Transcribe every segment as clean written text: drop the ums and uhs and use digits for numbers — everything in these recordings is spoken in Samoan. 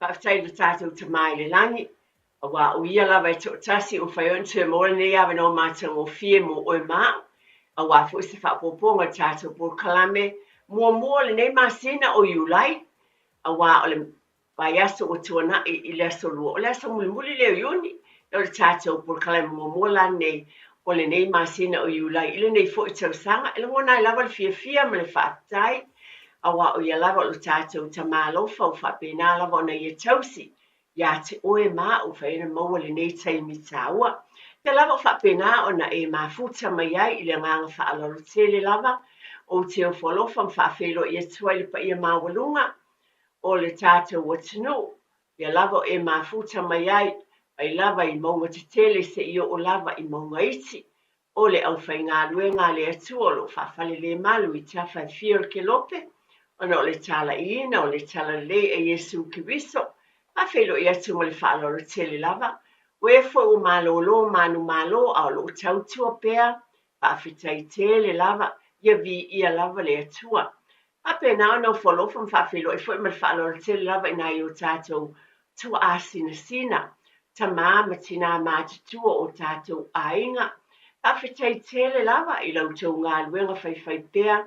Faafetai i lo tatou Tama i le Lagi, aua o Ia lava e toatasi ua mafai ai ona toe maua lenei avanoa matagofie mo oe ma au, aua foi se faaopoopoga o le tatou polokalame muamua o lenei masina o Iulai, aua o le vaiaso ua tuanai i le aso Lua, o le aso mulimuli lea o Iuni, o le tatou polokalame muamua la lenei o lenei masina o Iulai i lenei foi tausaga. E lagona ai lava le fiafia ma le faafetai, aua o ia lava o lo tatou Tama alofa ua faapena lava ona ia tausi ia te oe ma au ua mafai ona maua lenei taimi taua. Pea lava o faapena ona e mafuta mai ai i le agaga faaaloalo tele lava, ou te ofo alofa ma faafeiloai atu ai i le paia maualuga o le tatou atunuu, ia lava o e mafuta mai ai, mai lava i mauga tetele seia oo lava i mauga iti, o le aufaigaluega a le Atua o lo o faafalelemalu i tafa e fia o le kelope, ona o le talaiina o le talalelei a Iesu Keriso. Faafeiloai atu ma le faaaloalo tele lava. O e foi ua malolo manumalo a o lo o tautua pea, faafetai tele lava, ia viia lava le Atua. Faapena ona ofo alofa ma faafeiloai foi ma le faaaloalo tele lava i nai o tatou tuaasinasina, tama ma tinā matutua o tatou aiga. Faafetai tele lava i la outou galuega faifaipea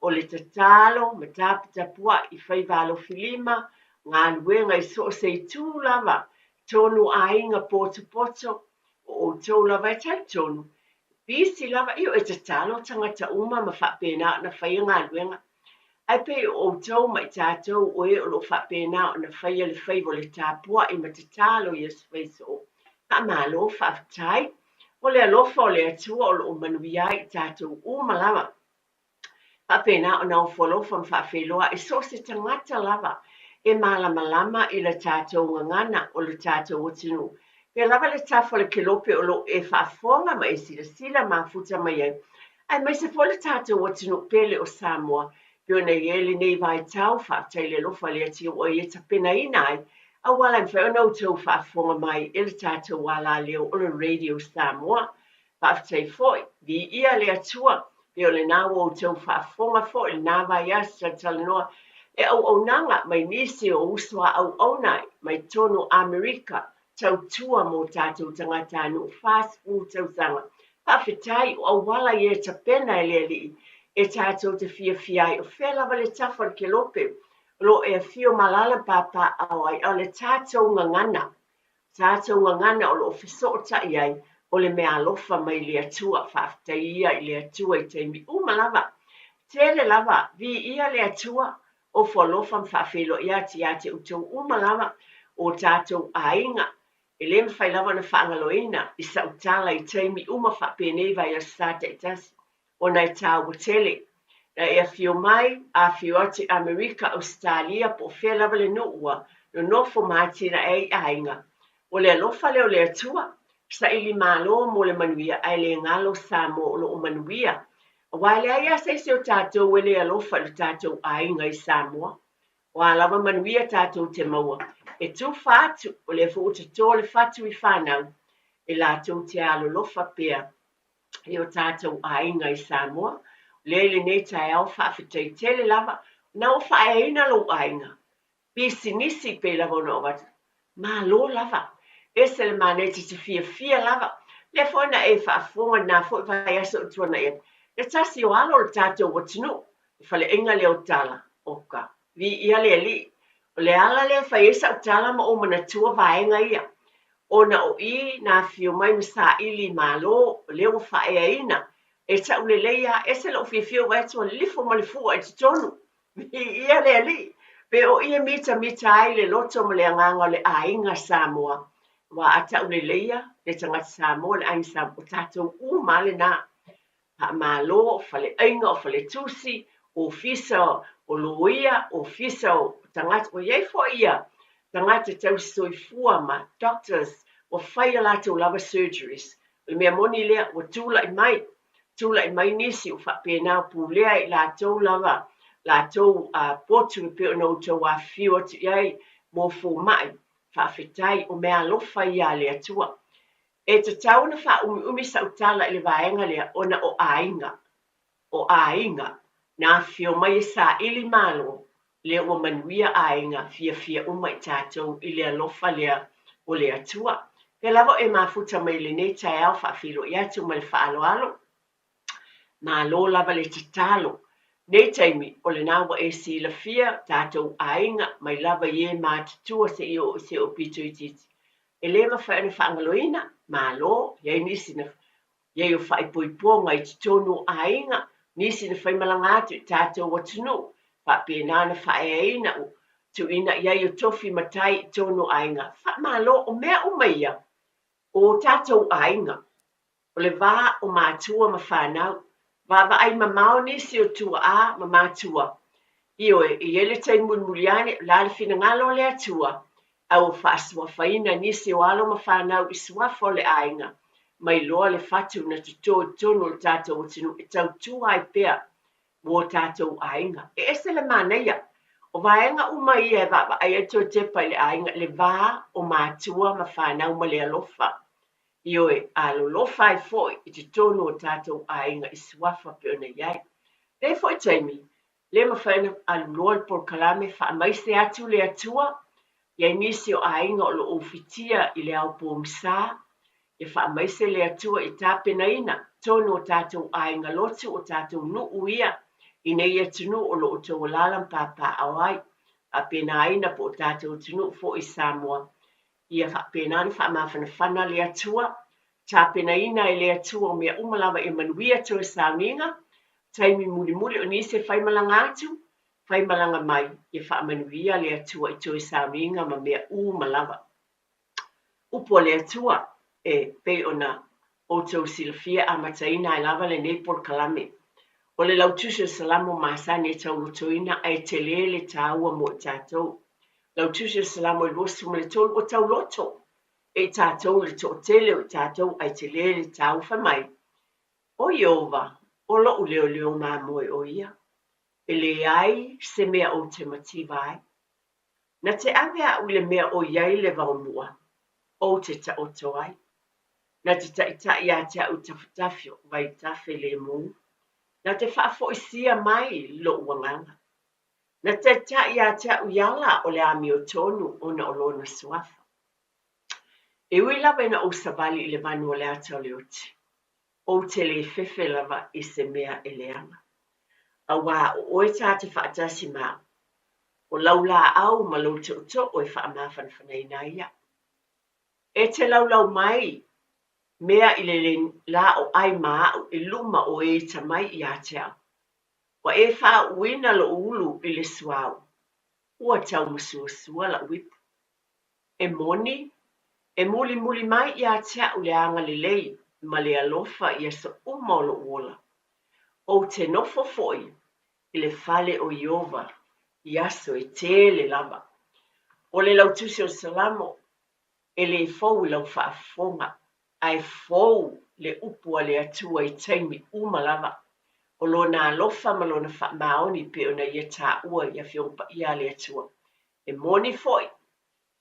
o le tatalo ma taputapuai i faiva alofilima, galuega i so o se itu lava, tonu aiga potopoto, o outou lava e talitonu Pisi lava, ioe, e tatalo tagata uma ma faapena ona faia galuega. Ae pei o outou ma i tatou o e o lo o faapena ona faia le faiva o le tapuai ma tatalo i aso fai soo. Faamalo, faafetai. O le alofa o le Atua o lo o manuia ai i tatou uma lava. Faapena ona ofo alofa ma faafeiloai i so o se tagata lava e malamalama i le tatou gagana o le tatou atunuu. Pea lava le tafa o le kelope o lo o e faafofoga ma e silasila mafuta mai ai, aemaise foi le tatou atunuu pele o Samoa, pei ona i ai lenei vaitau, faafetai i le alofa o le Atua ua ia tapenaina ai auala e mafai ona outou faafofoga mai i le tatou alaleo o le Radio Samoa. Faafetai foi, viia le Atua, pei o lena ua outou faafofoga foi i lena vaiaso talatalanoa le auaunaga mai nisi o uso a auauna mai totonu o Amerika tautua mo tatou tagatanuu 40 tausaga. Faafetai, o auala ia e tapena e le Alii e tatou te fiafia ai, o fea lava le tafa o le kelope o lo o e afio ma alaala ma papaaao ai, a o le tatou gagana Tatou gagana o lo o fesootai ai, o le meaalofa mai le Atua. Faafetai ia i le Atua i taimi uma lava. Tele lava, viia le Atua, ofo alofa ma faafeiloai atu ia te outou uma lava, o tatou aiga. E le mafai lava ona faagaloina i sau tala i taimi uma faapenei vaiaso sa taitasi. ona e taua tele. Na e afio mai, afio atu i Amerika, Ausetalia po o fea lava le nuu ua nonofo ma atinae ai aiga. O le alofa lea o le Atua, saili malo mo le manuia ae le galo Samoa o lo o manuia. Aua e leai lava se isi o tatou e le alofa i lo tatou aiga i Samoa. O a lava manuia tatou te maua, e tufa atu, o lea foi ua toto le fatu i fanau, e latou te alolofa pea i o tatou aiga i Samoa. O lea i lenei taeao faafetai tele lava na ua faaeaina lou aiga, pisinisi pei lava ona ou avatu. Malo lava. Ese le manaia e te fiafia lava. Lea foi na e faafofoga i lena foi vaiaso o tuanai atu. Le tasi o alo o le tatou atunuu, le faleaiga lea o Tala, oka, viia le Alii. O le ala lea e fai ai sau tala ma ou manatua vaega ia. Ona o i na afifio mai ma saili i Malo, o lea ua faaeaina e taulelei a ese lou fiafia ua vaai atu ua lifo ma le fua i totonu. Viia le Alii! Pe o i e mitamita ai le loto ma le agaga o le aiga Samoa, aua a tauleleia le tagata Samoa, le aiga Samoa, o tatou uma lava lena. Faamalo, o faleaiga, o faletusi, ofisa o loia, ofisa o tagata, ua i ai foi ia tagata tausi soifua ma doctors ua fai a latou lava surgeries. O le mea moni lea, ua tulai mai, tulai mai nisi ua faapena ua pulea e i latou lava latou potu e pei ona outou afifio atu i ai mo fomai. Faafetai, o meaalofa ia a le Atua. E tatau ona faaumiumi sau tala i le vaega lea ona o aiga, o aiga na afifio mai e saili malo, Lea ua manuia aiga, fiafia uma i tatou i le alofa lea o le Atua. Pea lava o e mafuta mai i lenei taeao faafeiloai atu ma le faaaloalo. Malo lava le tatalo. Nei taimi, o lena ua e silafia tatou aiga mai lava i e matutua seia oo i se oo pito itiiti. E le mafai ona faagaloina, malo, i ai nisi na i ai o faaipoipoga i totonu o aiga, nisi na faimalaga atu i tatou atunuu, faapena ona faaeaina, tuuina i ai o tofi matai i totonu o aiga. Faamalo, o mea uma ia, o tatou aiga, o le va o matua ma fanau, vaavaai mamao nisi o tuaa ma matua, Ioe, e i ai le taimi mulimuli ane, o le a le finagalo o le Atua, a ua faasuafaina nisi o alo ma fanau i suafa o le aiga, mai loa le fatu na toto i totonu o le tatou atunuu e tautua ai pea mo tatou aiga. E ese le manaia o vaega uma ia e vaavaai ai toe tepa i le aiga, le va o matua ma fanau ma le alofa. Ioe, alolofa ai foi i totonu o tatou aiga i suafa pei ona i ai. Lenei foi taimi, le mafai ona alu loa le polokalame, faamaise atu le Atua, i ai nisi o aiga o lo o ufitia i le ao pogisa, ia faamaise le Atua i tapenaina totonu o tatou aiga lotu, o tatou nuu ia i nei atunuu o lo o outou alaala ma papaaao ai, faapenaina po o tatou atunuu foi i Samoa, ia faapena ona faamafanafana le Atua, tapenaina e le Atua o mea uma lava ia manuia toe sauniga, taimi mulimuli o nisi e faimalaga atu, faimalaga mai, ia faamanuia le Atua i toe sauniga ma mea uma lava. Upu a le Atua, e pei ona outou silafia amataina ai lava lenei polokalame. O le lautusi o Salamo masani e taulotoina ae tele le taua mo i tatou. Lautusi o Salamo e 23 ua tauloto e i tatou le toatele o i tatou ae tele le taua fai mai. O Ieova, o lo'u leoleo mamoe o ia, e leai se mea ou te mativa ai. Na te ave a'u i le mea o i ai le vaomua, ou te taoto ai. Na te taʻitaʻi ia te a'u i tafatafi o vaitafe lemu. Na te faafoisia mai lo'u agaga. Na te taʻitaʻi ia te a'u i ala o le amiotonu ona o lona suafa. E ui lava ina ou savali i le vanu o le ata o le oti, ou te le fefe lava i se mea e leaga. Auā o oe tā te faatasi ma a'u, o lau laau ma lou tootoo e faamafanafanaina ai a'u. E te laulau mai mea i le lā o ʻai ma a'u i luma o e atamai iā te a'u. Ua e faauuina loʻu ulu i le suauu, ua taumasuasua laʻu ipu. E moni, e mulimuli mai iā te a'u le agalelei ma le alofa i aso uma o loʻu ola. Ou te nofo foi i le fale o Ieova i aso e tele lava. O le lautusi o Salamo, e le fou i lau faafofoga, ae fou le upu a le Atua i taimi uma lava. O lona alofa ma lona faamaoni pei ona ia taua i Afioga Paia a le Atua. E moni foi,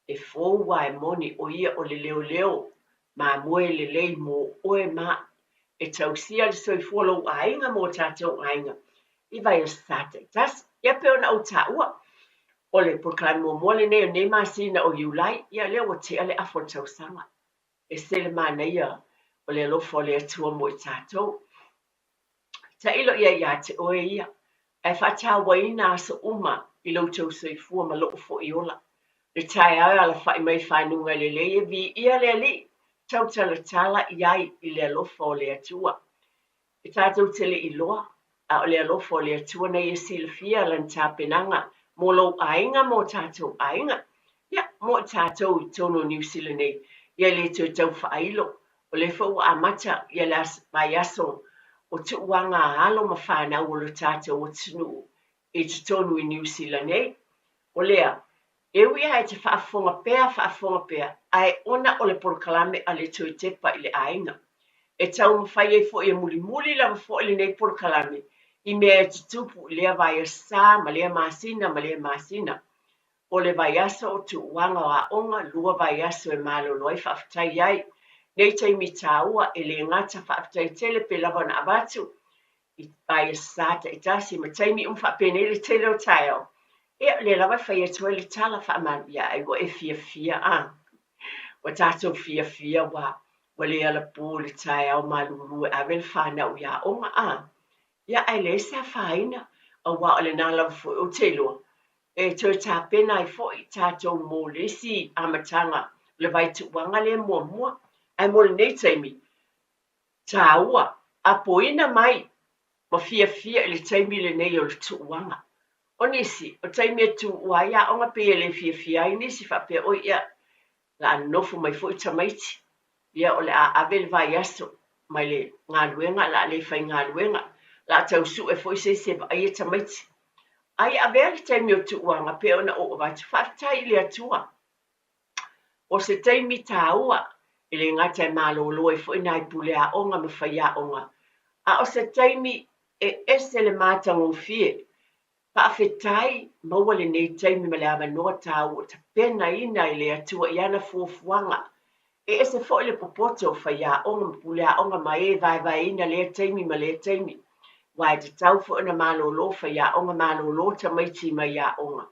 e fou a e moni o ia o le leoleo mamoe lelei mo oe ma a'u e tausia le soifua o lou aiga ma o tatou aiga i vaiaso taitasi. Ia pei ona ou taua, o le polokalame muamua lenei o lenei masina o Iulai, ia lea ua tea le afa o le tausaga. E se le manaia o le alofa o le Atua mo i tatou. Tailo i ai ia te oe ia, ae faatauaina aso uma i lo outou soifua ma lo'u foi ola. Le taeao e alafaʻi mai fanuga lelei e viia le Alii, tautalatala i ai i le alofa o le Atua. E tatou te le iloa, a o le alofa o le Atua na ia silafia lana tapenaga mo lou aiga ma o tatou aiga. Ia, mo i tatou i totonu o Niu Sila nei, ia e le toe tau faailo, o lea foi ua amata ia le vaiaso o tuuaga a alo ma fanau o le tatou atunuu i totonu i Niu Sila nei. O lea, e ui lava e te faafofoga pea, faafofoga pea, ae ona o le polokalame a le Toe Tepa i le Aiga. E taumafai ai foi e mulimuli lava foi lenei polokalame i mea e tutupu i lea vaiaso ma lea masina ma lea masina. O le vaiaso o tuuaga o aoga, lua vaiaso e malolo ai faafetai ai. Nei taimi taua e le gata faafetai tele pe lava ona avatu i vaiaso taitasi ma taimi uma faapenei le tele o taeao. Ia, o lea lava e fai atu ai le tala faamalu, ia ai ua e fiafia a? Ua tatou fiafia ua ua le alapo i le taeao malulu e ave le fanau i aoga a? Ia, ae leai se afaina, aua o lena lava foi ou te iloa e toe tapena ai foi tatou mo le isi amataga o le vaituuaga lea muamua. Ae mo lenei taimi, taua, apoina mai ma fiafia i le taimi lenei o le tuuaga. O nisi, o taimi e tuua ai aoga pei e le fiafia ai nisi faapea, oi ia, o le a nonofo mai foi tamaiti, ia o le a ave le vaiaso mai le galuega, o le a le faigaluega, o le a tau sue foi se isi e vaaia tamaiti. Ae ia avea le taimi o tuuaga pei ona ou avatu, faafetai i le Atua. O se taimi taua, e le gata e malolo ai foi nai pule aoga ma faiaoga, a o se taimi e ese le matagofie. Faafetai, maua lenei taimi ma le avanoa taua ua tapenaina e le Atua i ana fuafuaga. E ese foi le popoto o faiaoga ma puleaoga ma e vaevaeina lea taimi ma lea taimi, aua e tatau foi ona malolo faiaoga, malolo tamaiti mai aoga.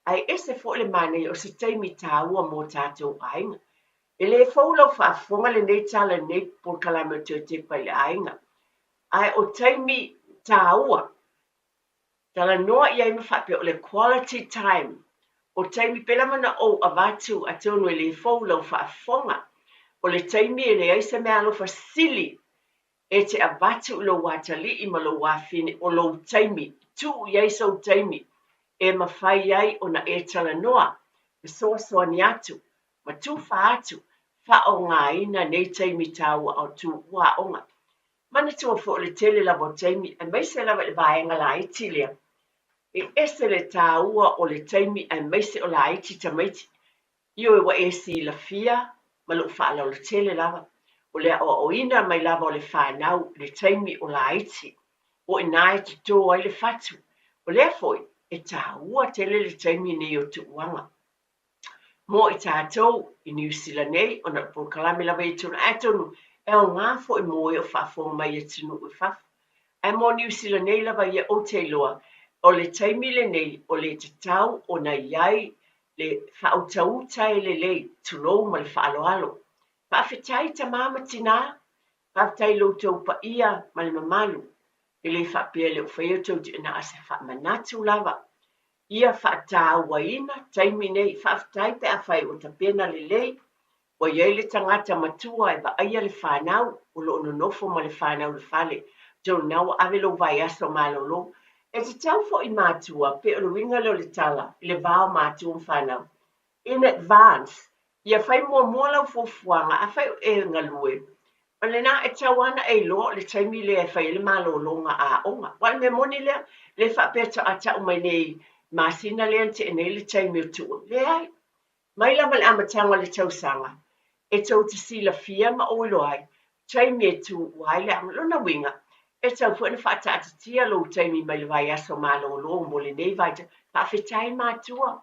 Ae ese foi le manaia o se taimi taua mo tatou aiga. E le fou lau faafofoga lenei tala i lenei polokalame o Toe Tepa i le Aiga, ae o taimi taua Talanoa i ai ma faapea o le quality time, o taimi pei lava ona ou avatu atonu e le fou lau faafofoga, o le taimi e leai se meaalofa sili e te avatu i lou atalii ma lou afine o lou taimi, tuu i ai sou taimi e mafai ai ona e talanoa, fesoasoani atu, ma tufa atu, faaaogaina nei taimi taua o tuua aoga. Manatua foi o le tele lava o taimi, aemaise lava i le vaega laiti lea, e ese le taua o le taimi aemaise o laiti tamaiti. Ioe, ua e silafia ma lou faaaloalo tele lava, o le aoaoina mai lava o le fanau i le taimi o laiti, o i ina e toto ai le fatu. O lea foi, e taua tele le taimi nei o tuuaga. Mo i tatou i Niu Sila nei, ona o le polokalame lava i totonu, ae atonu e aoga foi mo e o faafofoga mai i atunuu i fafo. Ae mo Niu Sila nei lava ia, ou te iloa, o le taimi lenei o le tatau ona i ai le faautauta e lelei, tulou ma le faaaloalo. Faafetai tama ma tinā, faafetai i lo outou paia ma le mamalu. E le faapea e le o faia outou na o se faamanatu lava. Ia faatauaina taimi nei. Faafetai pe afai ua tapena lelei, ua i ai le tagata matua e vaaia le fanau, o lo o nonofo ma le fanau i le fale, atonu na ua ave lou vaiaso malolo. E tatau foi i matua, pei o le uiga lea o le tala i le va o matua ma fanau, in advance, ia fai muamua lau fuafuaga, afai o e galue, o lena e tatau lava ona e iloa o le taimi lea e fai ai le malologa aoga. Aua o le mea moni lea, le faapea faatoa tau mai nei masina lea na tea nei le taimi o tuua. Leai. Mai lava i le amataga o le tausaga, e tou te silafia ma ou iloa ai, taimi e tuua ai le aoga. Lona uiga, e tatau foi ona faataatitia lou taimi mai le vaiaso malolo mo lenei vaitau. Faafetai matua.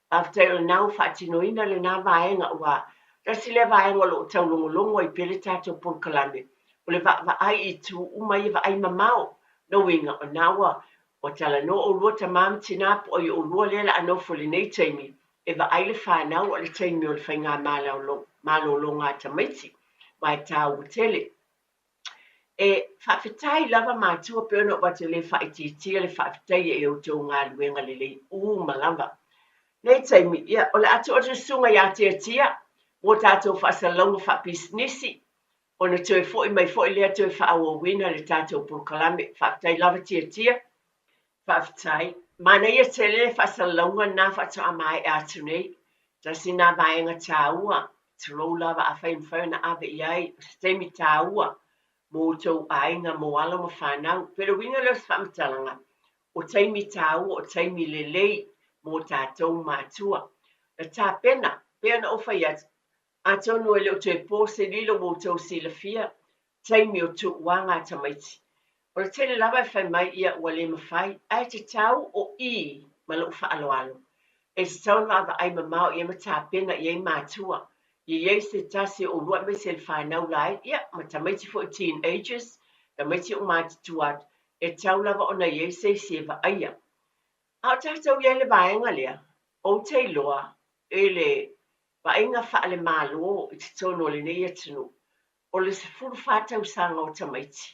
Faafetai o lena ua faatinoina lena vaega aua tasi lea vaega o lo o taulogologo ai pea le tatou polokalame, o le vaavaai i itu uma ia vaai mamao. Lona uiga, o lena ua ua talanoa ʻolua tama ma tinā po o ai o ʻolua lea o le a nofo i lenei taimi e vaai le fanau a o le taimi o le faigamalologa a tamaiti, aua e taua tele. E faafetai lava matua pei ona ou avatu e le faaitiitia le faafetaia i a outou galuega lelei uma lava. Nei taimi, ia, o le a tuu atu le susuga ia Tiatia mo tatou faasalalauga faapisinisi, ona toe foi mai foi lea toe faaauauina le tatou polokalame. Faafetai lava Tiatia. Faafetai. Manaia tele le faasalalauga lena faatoa maea atu nei. Tasi lena vaega taua, tulou lava afai e mafai ona ave i ai, o se taimi taua mo outou aiga, mo alo ma fanau. Pei o le uiga lea o se faamatalaga, o taimi taua, o taimi lelei mo tatou matua. Na tapena, pei ona ou fai atu, atonu e le o toe po se lilo ua outou silafia, taimi o tuuaga a tamaiti. O le tele lava e fai mai ia ua le mafai, ae tatau o i ma lou faaaloalo. E tatau ona vaavaai mamao i ai ma tapena i ai matua. Ia i ai se tasi o ʻolua aemaise le fanau laiti, ia, ma tamaiti foi teenagers, tamaiti ua matutua atu, e tatau lava ona i ai se isi e vaaia. A o tatou i ai i le vaega lea, ou te iloa i le vaaiga faale-Malo i totonu o lenei atunuu, o le 14 tausaga o tamaiti,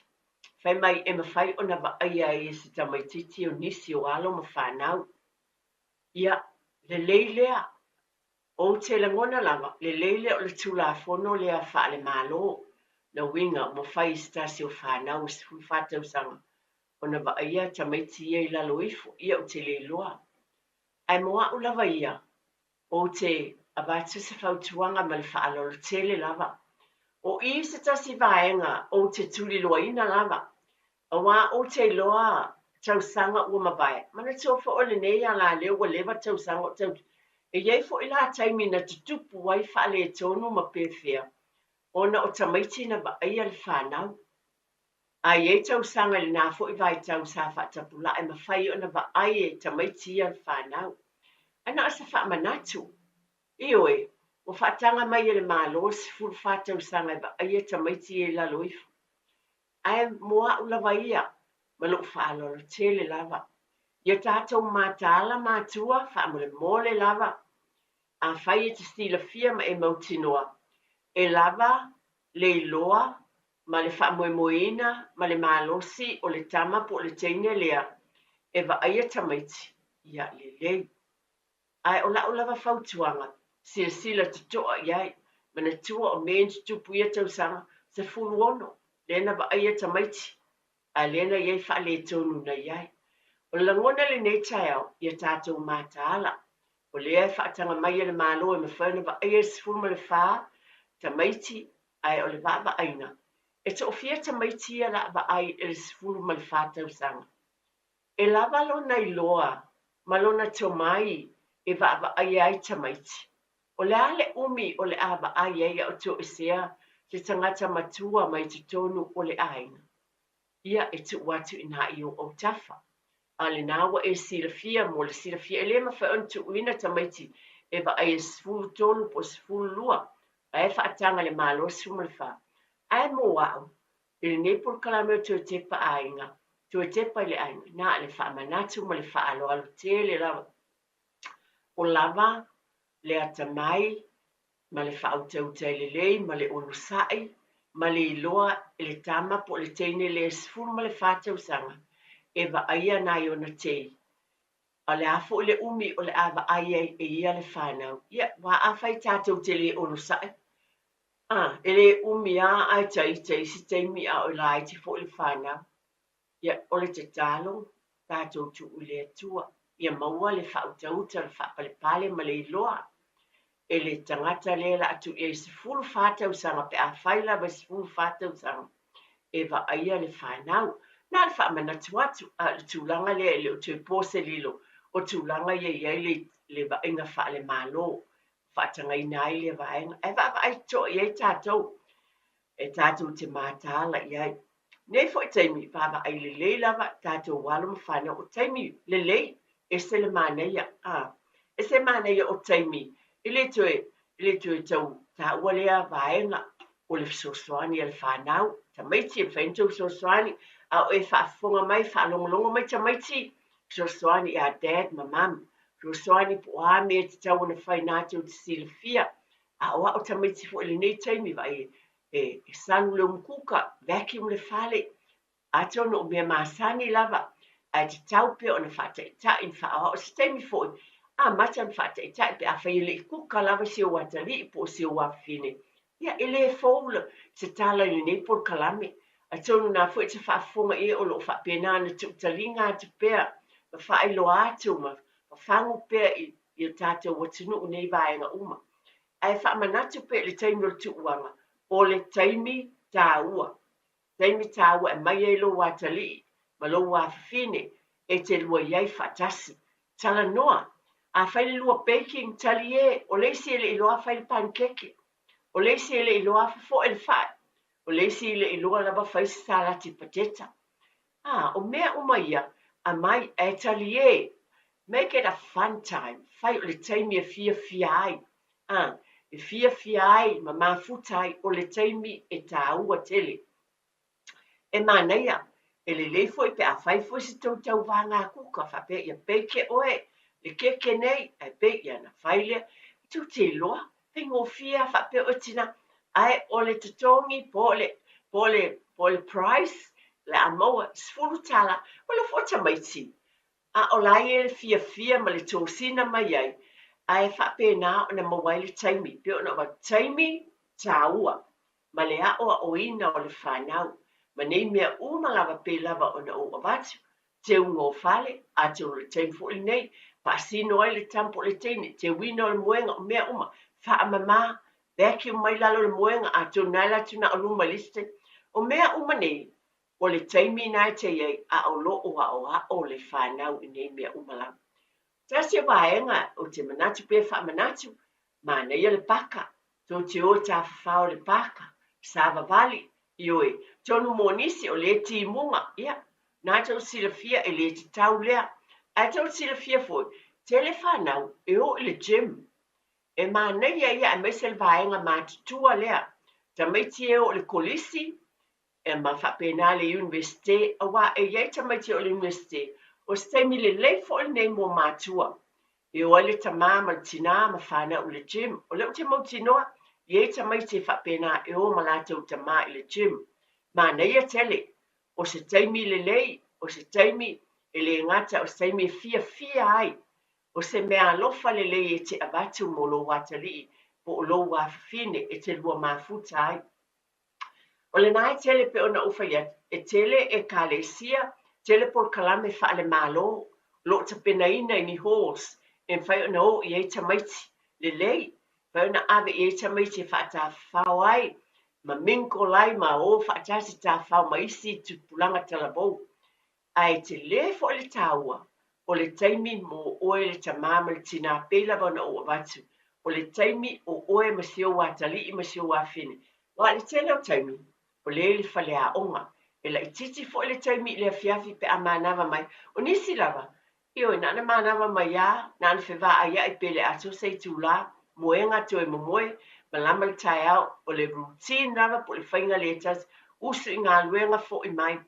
fai mai e mafai ona vaaia ai e se tamaitiiti o nisi o alo ma fanau. Ia, lelei lea. Ou te lagona lava, lelei lea o le Tulafono lea faale-Malo, na uiga ua mafai e se tasi o fanau e 14 tausaga ona vaaia tamaiti ia i lalo ifo. Ia ou te le iloa. Ae mo a'u lava ia, ou te avatu se fautuaga ma le faaaloalo tele lava. O i se tasi vaega ou te tuliloaina lava, auā ou te iloa tausaga ua mavae. Manatua foi o lenei ala lea ua leva tausaga o tau... E i ai foi la taimi na tutupu ai faaletonu ma pefea ona o tamaiti na vaaia le fanau. A i ai tausaga i lena foi vaitau sa faatapulaa e mafai ona vaai e tamaiti ia le fanau. Ae na o se faamanatu. Ioe, ua faataga mai e le Malo le 14 tausaga e vaaia tamaiti ia i lalo ifo. Ae mo a'u lava ia, ma lou faaaloalo tele lava, ia tatou mataala matua faamolemole lava, afai e te silafia ma e mautinoa, e lava le iloa ma le faamoemoeina ma le malosi o le tama po o le teine lea e vaaia tamaiti, ia lelei. Ae o la'u lava fautuaga, silasila toto'a i ai, manatua o mea ia na tutupu i ia tausaga 16, lea na vaaia tamaiti, a lea na i ai faaletonu na i ai. O le lagona i lenei taeao, ia tatou mataala, o lea e faataga mai e le Malo e mafai ona vaaia le 14 tamaiti, ae o le vaavaaiga, e toafia tamaiti ia la a vaai i le 14 tausaga? E lava lona iloa ma lona tomai e vaavaaia ai tamaiti. O le a le umi o le a vaai ai a o toesea se tagata matua mai totonu o le aiga? Ia, e tuu atu i ina i ou autafa. A o lena ua e silafia mo le silafia, e le mafai ona tuuina tamaiti e vaai e 13 po o 12, ae faataga e le Malo 14. Ae mo a'u, i lenei polokalame o Toe Tepa Aiga, Toe Tepa i le Aiga, na o le faamanatu ma le faaaloalo tele lava. O lava le atamai ma le faautauta lelei ma le onosai ma le iloa e le tama po o le teine lea e 14 tausaga e vaaia nai ona tei. A o le a foi le umi o le a vaai ai e ia le fanau? Ia, aua afai tatou te le onosai, a, e le umi lava ae taita i isi taimi a o laiti foi le fanau. Ia, o le tatalo, tatou tuu i le Atua, ia maua le faautauta, le faapalepale ma le iloa e le tagata lea la a tuu i ai 14 tausaga, pe afai lava e 14 tausaga e vaaia le fanau. Na o le faamanatu atu, a o le tulaga lea e le o toe po se lilo, o tulaga ia e i ai le, le vaaiga faale-Malo, faatagaina ai lea vaega. Ae vaavaai totoa i ai tatou, e tatou te mataala i ai. Nei foi taimi, vaavaai lelei lava tatou alo ma fanau, o taimi lelei, ese le manaia, a, ese le manaia o taimi, e le toe, e le toe tau taua lea vaega o le fesoasoani a le fanau, tamaiti e mafai ona tou fesoasoani, a o e faafofoga mai, faalogologo mai tamaiti, fesoasoani ia dad ma mum, fesoasoani po o a mea e tatau ona fai natou te silafia, a o a'u tamaiti foi i lenei taimi, vaai e salu le umukuka, vacuum le fale, atonu o mea masani lava, ae tatau pea ona faataitai ma faaoao. Se taimi foi, amata ona faataitai pe afai e le i kuka lava si ou atalii po o si ou afafine. Ia, e le fou se tala i lenei polokalame. Atonu na foi e te faafofoga i ai o lo o faapena ona tuutaliga atu pea ma faailoa atu ma fafagu pea i o tatou atunuu nei vaega uma. Ae faamanatu pea i le taimi o le tuuaga, o le taimi taua. Taimi taua e aumai ai lou atalii ma lou afafine e te lua i ai faatasi. Talanoa. A fai le lua baking, talie, o le isi e le i iloa fai le panikeke. O le isi e le i iloa fofoe le fai. O le isi e le i iloa lava fai se salati pateta. A, o mea uma ia, aumai, ae talie. Make it a fun time. Fai o le taimi e fiafia ai. A, e fiafia ai ma mafuta ai, o le taimi e taua tele. E manaia. E lelei foi pe a fai foi se tou tauvaga kuka faapea ia bake oe le keke nei ae bake ia ona fai lea. Tou te iloa, faigofie lava faapea oe tina, ae o le totogi po o le, po o le, po o le price o le a maua, $10. O lou foi tamaiti, a o la e i ai le fiafia ma le tosina mai ai, ae faapena ona maua ai le taimi, pei ona avatu, taimi taua ma le aoaoina o le fanau, ma nei mea uma lava pei lava ona ou avatu, teuga o fale, atonu o le taimi foi lenei, faasino ai le tama po o le teine, teuina o le moega, o mea uma, faamama, vacuum mai lalo o le moega, atonu na alu atu na o luma i le isi taimi. O mea uma nei, o le taimi na e te i ai a o lo o aoao le fanau i nei mea uma lava. Tasi o vaega ou te manatu pe faamanatu, manaia le paka, tou te o e tafafao i le paka, savavali, ioe, tonu mo nisi o lea timuga, ia, na tou silafia e le tatau lea. Ae tou silafia foi, tele fanau e o i le gym. E manaia ia aemaise le vaega matutua lea. Tamaiti e o i le kolisi, e ma faapena le Iunivesite, aua e i ai tamaiti o le Iunivesite, o se taimi lelei foi lenei mo matua, e o ai le tamā ma le tinā ma fanau i le gym. O lea ou te mautinoa, e i ai tamaiti e faapena e o ma latou tamā i le gym. Manaia tele, o se taimi lelei, o se taimi e le gata o se taimi e fiafia ai, o se mea alofa lelei e te avatu mo lou atalii po o lou afafine e te lua mafuta ai. O lena e tele pei ona ou fai atu, e tele ekalesia, tele polokalame faale-Malo o lo o tapenaina i ni halls e mafai ona o i ai tamaiti lelei, mafai ona ave i ai tamaiti e faatafafao ai ma mingle ai ma o faatasi tafafao ma isi tupulaga talavou. Ae tele foi le taua o le taimi mo oe le tamā ma le tinā pei lava ona ou avatu, o le taimi o oe ma si ou atalii ma si ou afine. Aua o le tele o taimi, o lea i le faleaoga. E laitiiti foi le taimi i le afiafi pe a manava mai. O nisi lava, ioe, na ona manava mai lava, na ona fevaaiai pe le atoa se itulā, moega toe momoe, malama le taeao, o le routine lava po o le faiga lea tasi, usu i galuega, foi mai.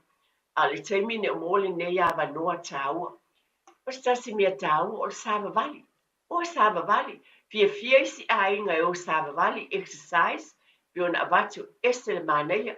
A o le taimi nei o maua lenei avanoa taua. O se tasi mea taua o le savavali. O e savavali. Fiafia isi aiga e o savavali, exercise, pei ona avatu, ese le manaia.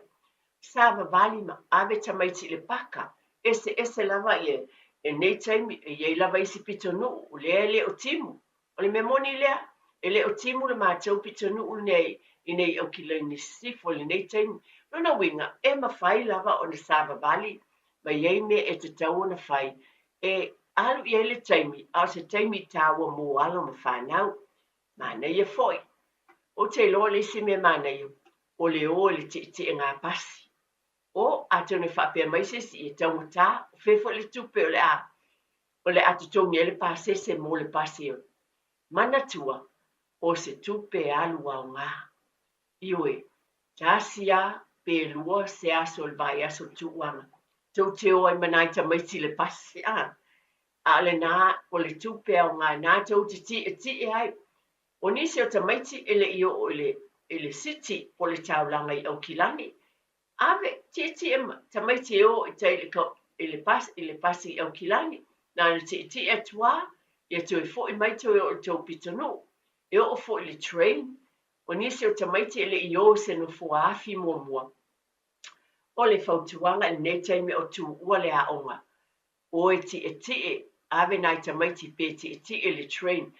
Savavali ma ave tamaiti i le paka. Eseese lava ia lenei taimi, e i ai lava isi pitonuu, o lea e le o timu. O le mea moni lea, e le o timu le matou pitonuu lenei i nei Aukilani Sisifo i lenei taimi. Lona uiga, e mafai lava ona savavali ma i ai mea e tatau ona fai e alu i ai le taimi, a o se taimi taua mo alo ma fanau. Manaia foi. Ou te iloa o le isi mea manaia, o le o i le tietie pasi. O, atonu e faapea mai se isi, e taugata, o fea foi le tupe o le a o le a totogi ai le pasese mo le pasi. Manatua, o se tupe alu aoga. Ioe, tasi a pe lua se aso o le vaiaso o le tuuaga. Tou te o ai ma nai tamaiti i le pasi, a? A o lena, o le tupe aoga na tou te tietie ai. O nisi o tamaiti e le i oo i le, i le city po o le taulaga i Aukilani. Ave, tietie tamaiti e o i tai i le pasi, i le pasi i Aukilani. Na ona tietie atu lava, ia toe foi mai toe oo i le tou pitonuu. E oo foi i le train. O nisi o tamaiti e le i o i se nofoa afi muamua. O le fautuaga i lenei taimi o tuua le aoga. O e tietie, ave nai tamaiti pe tietie i le train.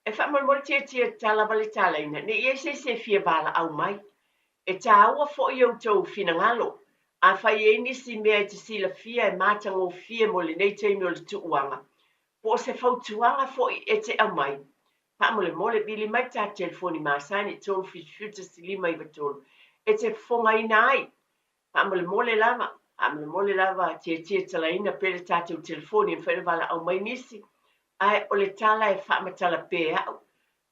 E faamolemole tietie tatala lava le talaina, ne i i ai se isi e fia valaau mai. E taua foi outou finagalo, afai e i ai nisi mea e te silafia e matagofie mo lenei taimi o le tuuaga, po o se fautuaga foi e te aumai, faamolemole vili mai le ta telefoni masani 377 1593 e te fofogaina ai. Faamolemole lava, faamolemole lava tietie talaina pea le tatou telefoni e mafai ona valaau mai nisi, ae o le tala e faamatala pea au.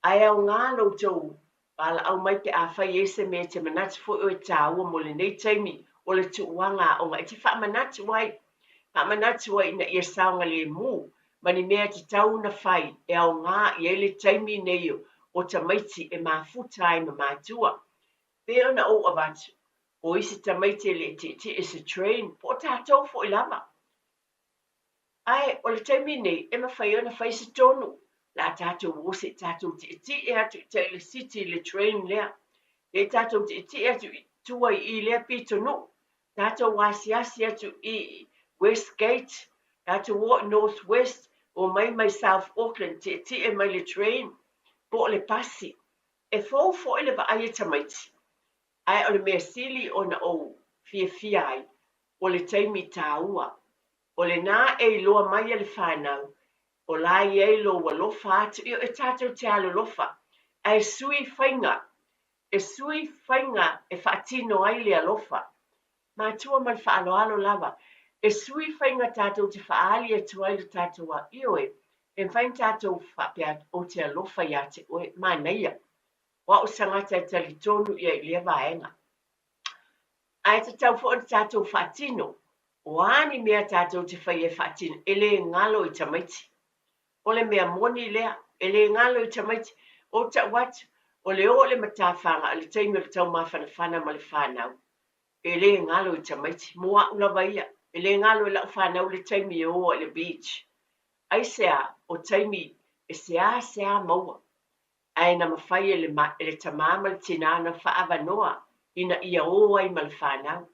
Ae aoga lo outou valaau mai pe afai e i ai se mea e te manatu foi oe e taua mo lenei taimi o le tuuaga aoga e te faamanatu ai, faamanatu ai ina ia saogalemu ma ni mea e tatau ona fai e aoga i ai le taimi nei o tamaiti e mafuta ai ma matua. Pei ona ou avatu, O isi tamaiti e le i tietie i se train, po o tatou foi lava. Ae o le taimi nei e mafai ona fai se tonu, o le a tatou o se i tatou tietie atu i tai i le city i le train lea. Se i tatou tietie atu i tua i i lea pitonuu, tatou asiasi atu i West Gate, tatou o i North West, omai mai South Auckland, tietie mai le train po o le pasi. E fou foi le vaai a tamaiti, ae o le mea sili ona ou fiafia ai, o le taimi taua. O lena e iloa mai e le fanau, o la e i ai lou alofa atu, ioe tatou te alolofa, ae sui faiga, e sui faiga e faatino ai le alofa. Matua ma le faaaloalo lava, e sui faiga tatou te faaali atu ai le tatou a, ioe, e mafai ona tatou faapea atu, ou te alofa ia te oe, manaia. O au se tagata e talitonu i ai i lea vaega. Ae tatau foi ona tatou faatino. O a ni mea tatou te faia e faatino, e le galo i tamaiti. O le mea moni lea, e le galo i tamaiti. Ou tau atu, o le o i le matafaga i le taimi o le taumafanafana ma le fanau, e le galo i tamaiti. Mo au lava ia, e le galo i lau fanau le taimi e o ai i le beach. Aisea? O taimi e seasea maua. Ae na mafai e le, e le tamā ma le tinā ona faaavanoa ina ia o ai ma le fanau.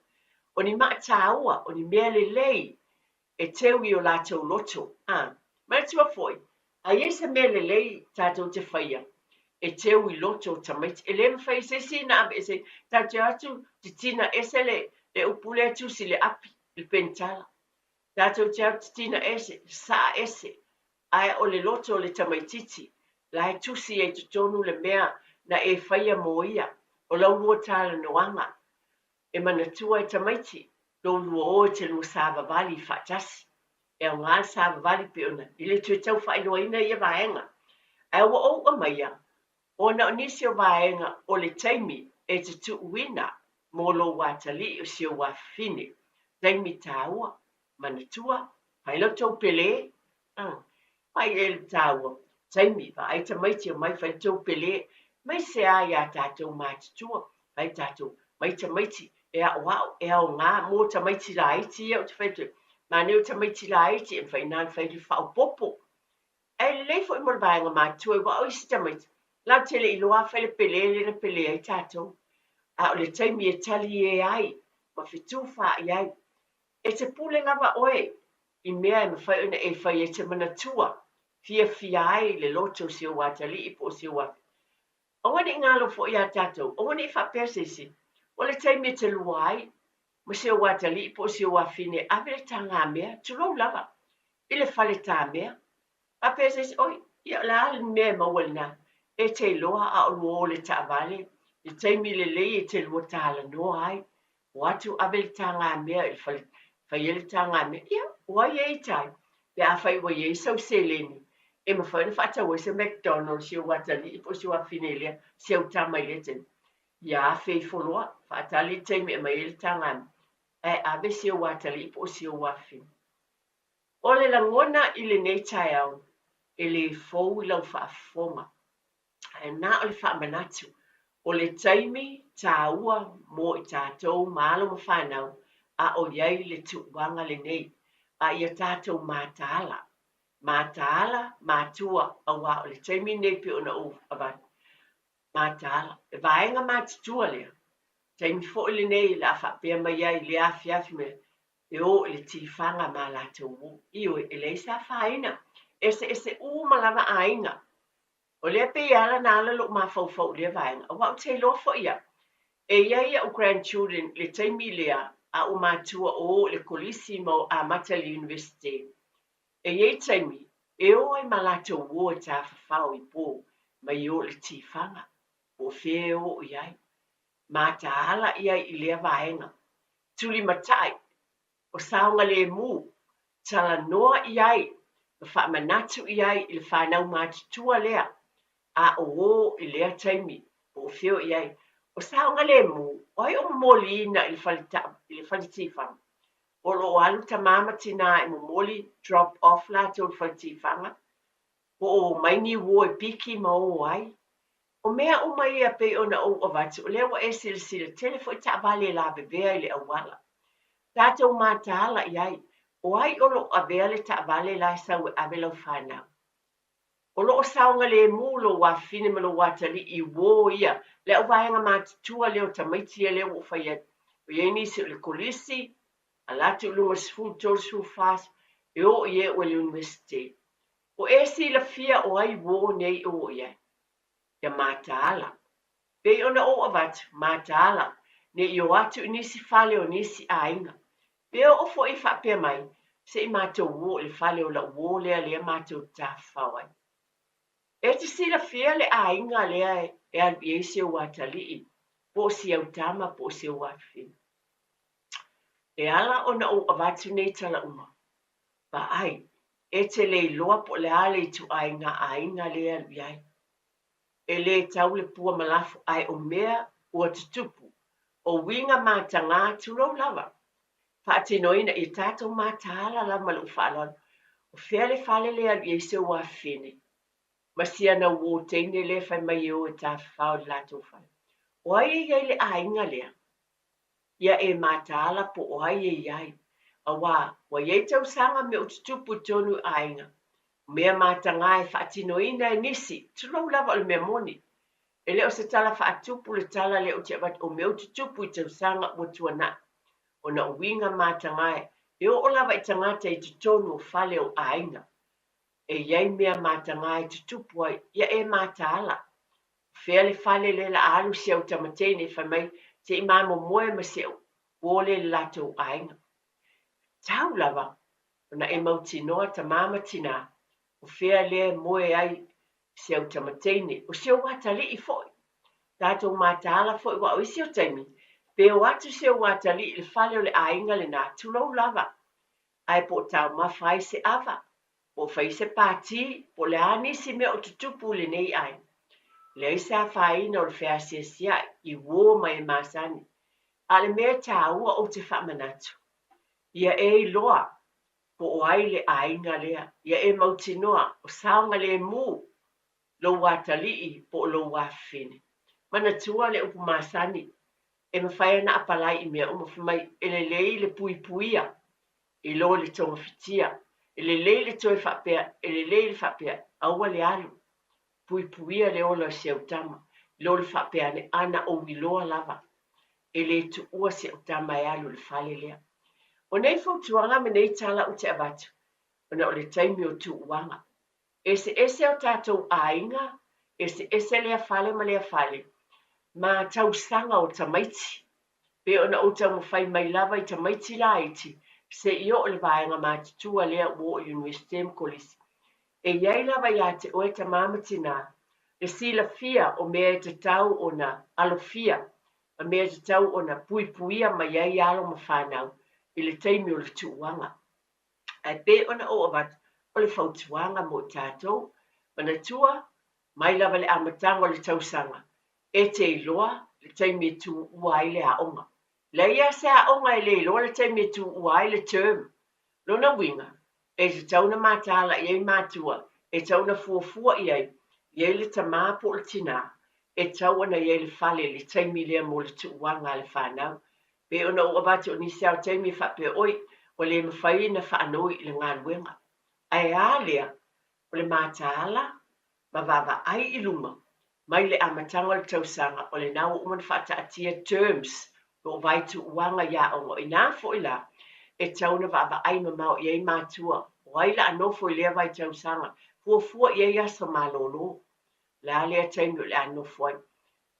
O ni maa tāua, o ni mea lelei e teu i o latou loto. A, manatua foi, a i ai se mea lelei tatou te faia, e teu i loto o tamaiti. E le mafai e se isi ona aveese, tatou te o atu titina ese le, le upu lea tusi i le api, i le penitala. Tatou te o atu titina ese, sasaa ese, Ae o le loto o le tamaitiiti, la e tusi ai i totonu le mea na e faia mo ia, o lau lua talanoaga. E manatua e tamaiti, lou lua o e te lua savavali faatasi. E aoga le savavali pei ona i le toe tau faailoaina ia vaega. Ae ua ou aumaia, ona o nisi o vaega o le taimi e te tuuina mo lou atalii o si ou afafine, taimi taua, manatua, fai la outou pele, Fai e le taua, taimi, vaai tamaiti omai fai la tou pele, aemaise a ia tatou matutua, fai tatou, mai tamaiti e aoao, e aoga mo tamaiti laiti ia ou te fai atu ai, manaia o tamaiti laiti e mafai ona fai le faaopoopo. Ae lelei foi mo le vaega matutua aua o isi tamaiti, latou te le iloa fai le pele lea na pele ai tatou. A o le taimi e talie ai ma fetufaai ai, E te pule lava oe i mea e mafai ona e fai e te manatua fiafia ai le loto o si ou atalii po o si ou afafine. Aua ne i galo foi iā tatou, aua ne i faapea se isi, o le taimi e te lua ai ma si ou atalii po o si ou afafine e ave le tagamea, tulou lava, i le fale tamea. Faapea se isi, oi, ia o le a le mea e maua i lena? E te iloa a o lua o i le taavale, le taimi lelei e te lua talanoa ai, O atu ave le tagamea i le fale, fai ai le tagamea. Ia, o ai e ita ai? Pe afai ua i ai sau seleni, e mafai ona faatau ai se McDonald's i ou atalii po o si ou afafine i lea, si au tama i lea taimi. Ia afe ifo loa, faatali le taimi e aumai ai le tagamea, ae ave si ou atalii po o si ou afafine. O le lagona i lenei taeao, e le fou i lau faafofoga. Ae na o le faamanatu, o le taimi taua mo i tatou ma alo ma fanau a o i ai le tuuaga lenei, a ia tatou mataala, mataala matua aua o le taimi lenei pei ona ou avatu, mataala. Le vaega matutua lea, taimi foi lenei o le a faapea mai ai i lea afiafi mai, e o i le tifaga ma latou o. Ioe, e leai se afaina, eseese uma lava aiga. O lea pei e ala ona ala lou mafaufau i lea vaega, aua ou te iloa foi au, e i ai au grandchildren i le taimi lea a ou matua o o i le kolisi ma o amata i le Universite. E i ai taimi e o ai ma latou uo e tafafao i po mai o i le tifaga, po o fea e o i ai. Mataala i ai i lea vaega. Tulimatai o saogalemu, talanoa i ai ma faamanatu i ai i le fanau matutua lea a o o i lea taimi po o fea o i ai. O saogalemu, o ai o momoliina i le fale i le fale tifaga? O lo o alu tamā ma tinā e momoli, drop off latou i le fale tifaga, po o omai ni uo e piki ma o ai? O mea uma ia pei ona ou avatu, o lea ua e silasila, tele foi taavale e lavevea i le auala. Tatou mataala i ai, o ai o lo o avea le taavale la e sau e ave lau fanau? O lo o saogalemu lou afafine ma lou atalii i uō ia, le auvaega matutua lea o tamaiti ia lea ua ou fai atu. Ua i ai nisi o le kolisi, ala atu i luga 10, 30, 40, e o i e ua i le Iunivesite. O e silafia o ai uō nei e o i ai? Ia mataala. Pei ona ou avatu, mataala, ne i o atu i nisi fale o nisi aiga. Pe oo foi i faapea mai, se i matou o i le fale o lau uo lea lea matou te tafafao ai. E te silafia le aiga lea e alu i ai si ou atalii, po o si au tama po o si ou afafine. E ala ona ou avatu nei tala uma, vaai, e te le iloa po o le a le ituaiga aiga lea e alu i ai. E lē tau le pua ma lafo ae o mea ua tutupu, o uiga matagā tulou lava. Faatinoina ia tatou mataala lava ma lou faaaloalo. O fea le fale lea e alu i ai si ou afafine ma si ana uō teine lea e fai mai e o e tafafao i le latou fale? O ai e i ai le aiga lea? Ia e mataala po o ai e i ai, auā ua i ai tausaga mea o tutupu i totonu i aiga, o mea matagā e faatinoina e nisi, tulou lava o le mea moni. E le o se tala faatupu le tala lea ou te avatu, o mea o tutupu i tausaga ua tuanai, ona o uiga matagā e oo lava i tagata i totonu o fale o aiga, e i ai mea matagā e tutupu ai, ia e mataala. Fea le fale lea la alu si au tamateine fai mai se i mamomoe ma si au uo lea i le latou aiga. Tau lava ona e mautinoa tamā ma tinā o fea lea e moe ai si au tamateine, o si ou atalii foi. Tatou mataala foi aua o isi o taimi pe o atu si ou atalii i le fale o le aiga lenā, tulou lava, ae po o taumafa ai se ava, po o fai se pātī, po o le a nisi mea o tutupu i lenei aiga. Leai se afaina o le feasiasiaʻi i uō ma e masani. A o le mea e tāua ou te faamanatu, ia e iloa po o ai le aiga lea, ia e mautinoa o saogalemu lou atalii po o lou afafine. Manatua le upu masani, e mafai ona apalai i mea uma, fai mai, e lelei le puipuia i lo le togafitia, e lelei le toe faapea, e lelei le faapea, aua le alu, puipuia le ola o si au tama, i lo le faapea ane, ana ou iloa lava, e le tuua si au tama e alu i le fale lea. O nei fautuaga ma nei tala ou te avatu, ona o le taimi o tuuaga. Eseese o tatou aiga, eseese lea fale ma lea fale, ma tausaga o tamaiti. Pei ona ou taumafai mai lava i tamaiti laiti seia oo i le vaega matutua lea ua oo i Iunivesite ma Kolisi. E i ai lava ia te oe tamā ma tinā le silafia o mea e tatau ona alofia ma mea e tatau ona puipuia mai ai alo ma fanau i le taimi o le tuuaga. Ae pei ona ou avatu, o le fautuaga mo i tatou, manatua, mai lava i le amataga o le tausaga, e te iloa le taimi e tuua ai le aoga. Leai lava se aoga e le iloa le taimi e tuua ai le term. Lona uiga, e tatau ona mataala i ai matua, e tatau ona fuafua i ai, i ai le tamā po o le tinā, e tatau ona i ai le fale i le taimi lea mo le tuuaga a le fanau. Pei ona ou avatu o nisi lava o taimi e faapea, oi, ua le mafai ona faanoi i le galuega. Ae a lea? O le mataala ma vaavaai i luma mai le amataga o le tausaga, o lena ua uma ona faataatia terms po o vaituuaga i aoga. O i ina foi la e tatau ona vaavaai mamao i ai matua, o ai la a nofo i lea vaitausaga, fuafua i ai aso malolo. O le a lea taimi o le a nofo ai?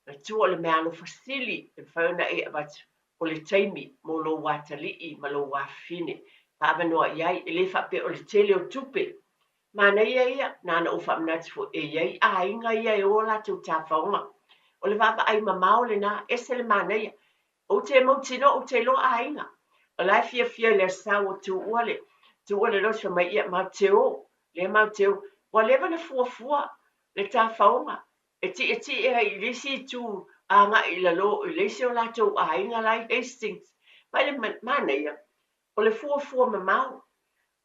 Matua o le meaalofa sili e mafai ona e avatu, o le taimi mo lou atalii ma lou afafine. Faaavanoa i ai, e le faapea o le tele o tupe. Manaia ia, na ona ou faamanatu foi, e i ai aiga ia e o a latou tafaoga. O le vaavaai mamao lena, ese le manaia. Ou te mautinoa, ou te iloa aiga. O la e fiafia i le Aso Sa ua tuua le, tuua le loto fai mai, ia, matou te o, lea matou te o. Ua leva ona fuafua le tafaoga. E tietie ai i le isi itu agai i lalo i le isi o latou aiga la i Hastings. Vaai le manaia o le fuafua mamao.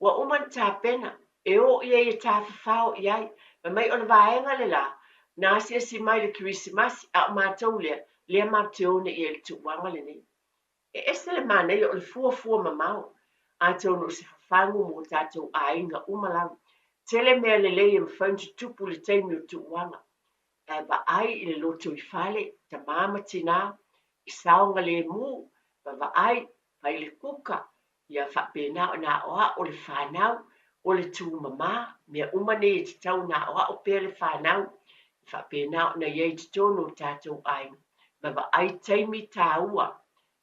Ua uma ona tapena e o i ai e tafafao i ai. Fai mai o le vaega le la, Na asiasi mai le Kerisimasi, a o matou lea, lea matou te o nei i ai i le tuuaga lenei. E ese le manaia o le fuafua mamao, atonu o se fafagu mo tatou aiga uma lava. Tele mea lelei e mafai ona tutupu i le taimi o tuuaga, ae vaai i le lotoifale, tama ma tina, i saogalemu, vavaai, fai le kuka, ia faapena ona aoao le fanau, o le tumama, mea uma nei e tatau ona aoao pea le fanau, e faapena ona i ai i totonu o tatou aiga, ma vaai taimi taua,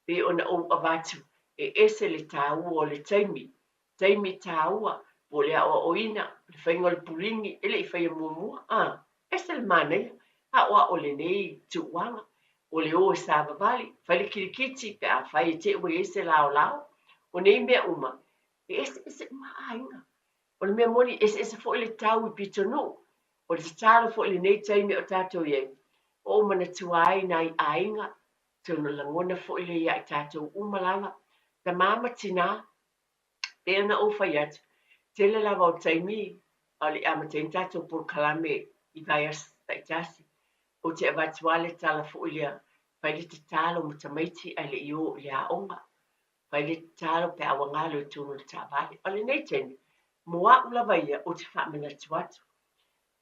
pei ona ou avatu, e ese le taua o le taimi, taimi taua, po o le aoaoina, le faiga o le puligi, e le i faia muamua, a, ese le manaia, aoao i lenei tuuaga, o le o e savavali, fai le kilikiti pe afai e te i ua i ai se laolao. O nei mea uma, e eseese uma aiga. O le mea moni, e eseese foi le tau i pitonuu. O le tatalo foi i lenei taimi o tatou i ai, o ou manatua ai nai aiga, atonu o le lagona foi lea ia i tatou uma lava, tama ma tina, pei ona ou fai atu, tele lava o taimi a o le i amataina tatou polokalame i vaiaso taitasi, ou te avatu lava le tala foi lea, fai le tatalo ma tamaiti ae le i o i le aoga. Fai le tatalo pe a ua galo i totonu o le taavale. O lenei taimi, mo au lava ia, ou te faamanatu atu.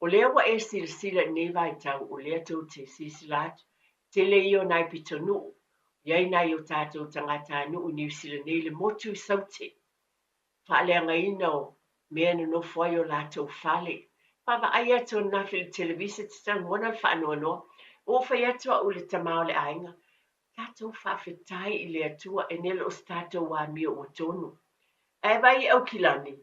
O lea ua e silasila i lenei vaitau, o lea tou te silasila atu, tele ia o nai pitonuu, i ai nai o tatou tagatanuu i Niu Sila nei, le motu i Saute, faaleagaina o mea e nonofo ai o latou fale. Vaavaai atu ananafi i le televisa, te lagona le faanoanoa. Ua ou fai atu au i le tama o le aiga, tatou faafetai i le Atua e ne le o se tatou amio ua tonu. Ae vaai i Aukilani,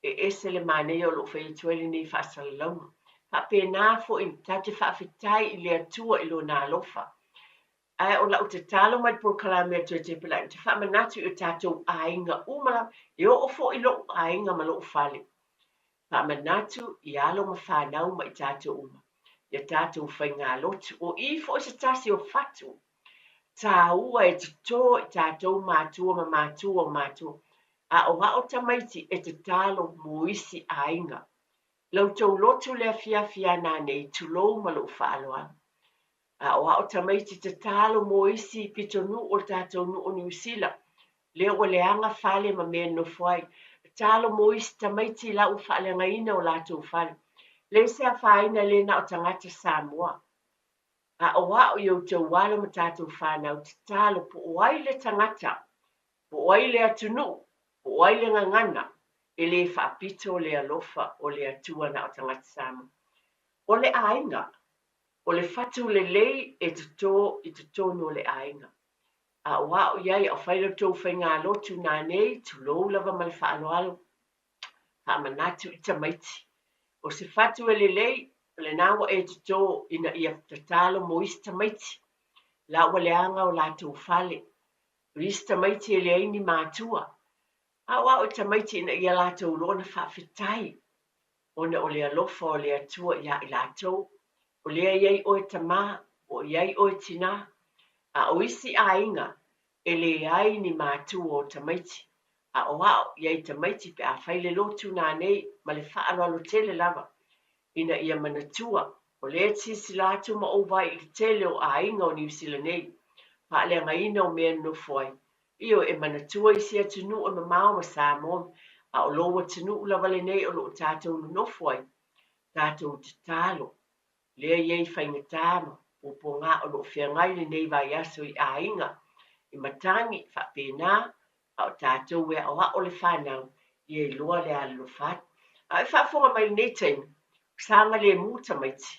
e ese le manaia o lo o fai atu ai lenei faasalalauga. Faapena foi, tatou te faafetai i le Atua i Lona alofa. Ae o lau tatalo mai le polokalame a Toetei Pala'i, ou te faamanatu i o tatou aiga uma lava, e oo foi i lou aiga ma lou fale. Faamanatu i alo ma fanau ma i tatou uma, ia tatou faigalotu. O i foi se tasi o fatu taua e toto i tatou matua ma matua o matua. Aoao tamaiti e tatalo mo isi aiga. La outou lotu le afiafi a nanei, tulou ma lou faaaloalo. Aoao tamaiti tatalo mo isi pitonuu o le tatou nuu o Niu Sila, lea ua leaga fale ma mea e nonofo ai. Tatalo mo isi tamaiti la ua faaleagaina o latou fale. Leai se afaina le na o tagata Samoa. Aoao i outou alo ma tatou fanau tatalo po o ai le tagata, po o ai le atunuu, po o ai le gagana, e le faapito le alofa o le Atua na o tagata Samoa. O le aiga, O le fatu lelei e toto i totonu o le aiga. Aoao i ai a o fai la outou faigalotu nanei, tulou lava ma le faaaloalo, faamanatu i tamaiti. O se fatu e lelei, o lena ua e toto ina ia tatalo mo isi tamaiti, la ua leaga o latou fale. O isi tamaiti e leai ni matua. Aoao i tamaiti ina ia latou iloa ona faafetai ona o le alofa o le Atua iā i latou, o lea i ai oe tamā, o i ai oe tinā. A o isi aiga, e leai ni matua o tamaiti, aoao i ai tamaiti pe a fai le lotu nanei ma le faaaloalo tele lava, ina ia manatua, o lea e silasila atu ma ou vaai i le tele o aiga o Niu Sila nei, faaleagaina o mea e nonofo ai. Ioe, e manatua isi atunuu e mamao ma Samoa, a o lou atunuu lava lenei o lo o tatou nonofo ai, tatou tatalo, lea e i ai faigata ma puapuaga o lo o feagai lenei vaiaso i aiga, i matagi, faapena, a o tatou e aoao le fanau, ia iloa le alolofa atu. A o e faafofoga mai i lenei taimi, o saogalemu tamaiti,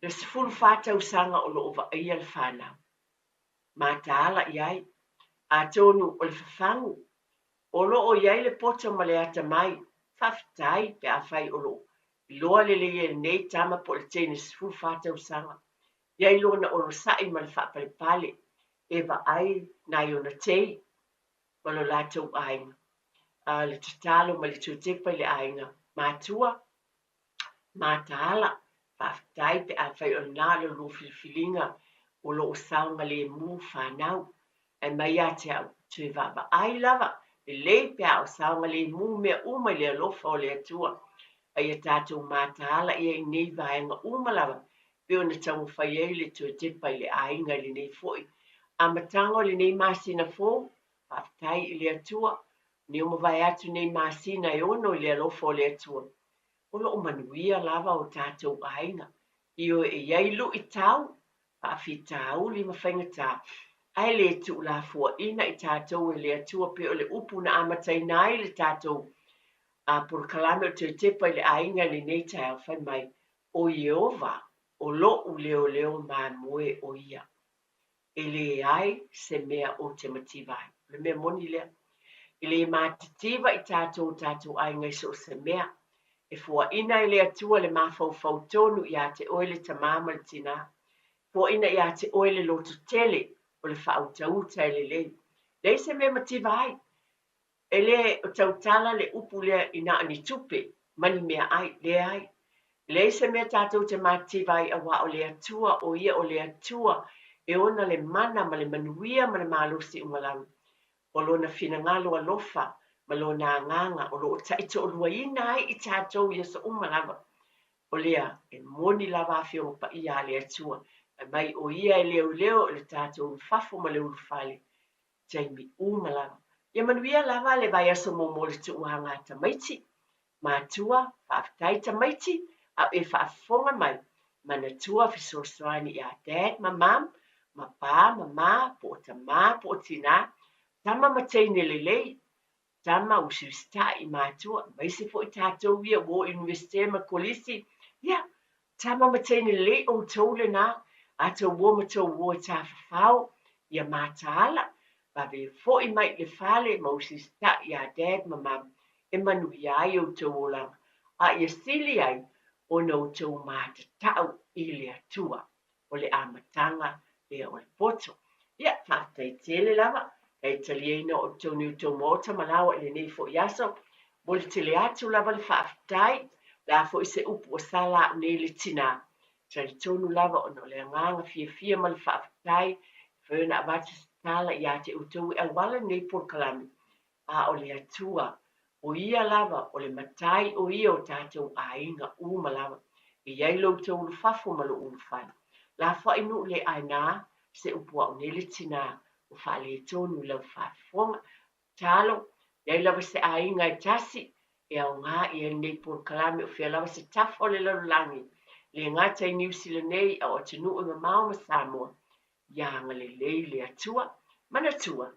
le 14 tausaga o lo o vaaia le fanau. Mataala i ai. Atonu o le fafagu, o lo o i ai le poto ma le atamai, faafetai pe afai o lo o iloa lelei e lenei tama po o le teine 14 tausaga, i ai lona onosai ma le faapalepale e vaai nai ona tei ma lo latou aiga. A le tatalo ma le tuatepa i le aiga matua, mataala, faafetai pe afai o lena lo lua filifiliga o lo o saogalemu fanau. Ae mai ia te au, toe vaavaai lava, lelei pe a o saogalemu mea uma i le alofa o le Atua. A ia tatou mataala ia i nei vaega uma lava pei ona taumafai ai le toe tepa i le aiga i lenei foi amataga o lenei masina fou. Faafetai i le Atua, nei ua mavae atu nei masina e ono i le alofa o le Atua. O lo o manuia lava o tatou aiga. Ioe, e i ai luitau, faafitauli ma faigata, ae le tuulafoaina i tatou e le Atua pei o le upu na amataina ai le tatou polokalame o toe tepa i le aiga i lenei taeao, fai mai, O Ieova, o loʻu leoleo mamoe o ia. E leai se mea ou te mativa ai. O le mea moni lea. E le matitiva i tatou o tatou aiga i so o se mea. E foaina e le Atua le mafaufau tonu iā te oe le tamā ma le tinā. Foaina iā te oe le lototele o le faautauta e lelei. Leai se mea e mativa ai. E le o tautala le upu lea i na o ni tupe ma ni meaai. Leai. E leai se mea tatou te matitiva ai auā o le Atua, o Ia o le Atua e ona le mana ma le manuia ma le malosi uma lava. O Lona finagalo alofa ma Lona agaga o lo o taitoaluaina ai i tatou i aso uma lava. O lea, e moni lava Afioga Paia a le Atua, fai mai o Ia e leoleo i le tatou ulufafo ma le ulufale, taimi uma lava. Ia manuia lava le vaiaso muamua o le tuuaga a tamaiti. Matua, faafetai tamaiti, a o e faafofoga mai, manatua fesoasoani ia Dad ma Mum, ma Pa ma Ma, po o tamā po o tinā, tama ma teine lelei, tama usiusitaʻi i matua, aemaise foi tatou ia ua o i Iunivesite ma Kolisi, ia, tama ma teine lelei outou lenā, a tou o ma tou o e tafafao, ia mataala, vave foi mai i le fale ma usiusitaʻi iā Dad ma Mum e manuia ai outou olaga, a ia sili ai ona outou matatau i le Atua. O le amataga lea o le poto. Ia, faafetai tele lava, le taliaina o outou nei outou maota ma laoa i lenei foi aso. Momoli tele atu lava le faafetai, o le a foi se upu ua sala a'u nei le tinā. Talitonu lava ona o le agaga fiafia ma le faafetai, e mafai ona avatu se tala ia te outou e auala lenei polokalame, a o le Atua, o Ia lava o le Matai o Ia o tatou aiga uma lava. E i ai lo outou ulufafo ma lou ulufale. Lafoai nuu le aina, se upu a'u nei le tinā, ua faaletonu i lau faafofoga. Tatalo, leai lava se aiga e tasi e aoga i ai lenei polokalame o fea lava se tafa o le lalolagi, le gata i Niu Sila nei a o atunuu e mamao ma Samoa. Ia agalelei le Atua. Manatua,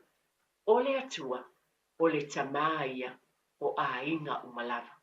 o le Atua, o le Tamā ia o aiga uma lava.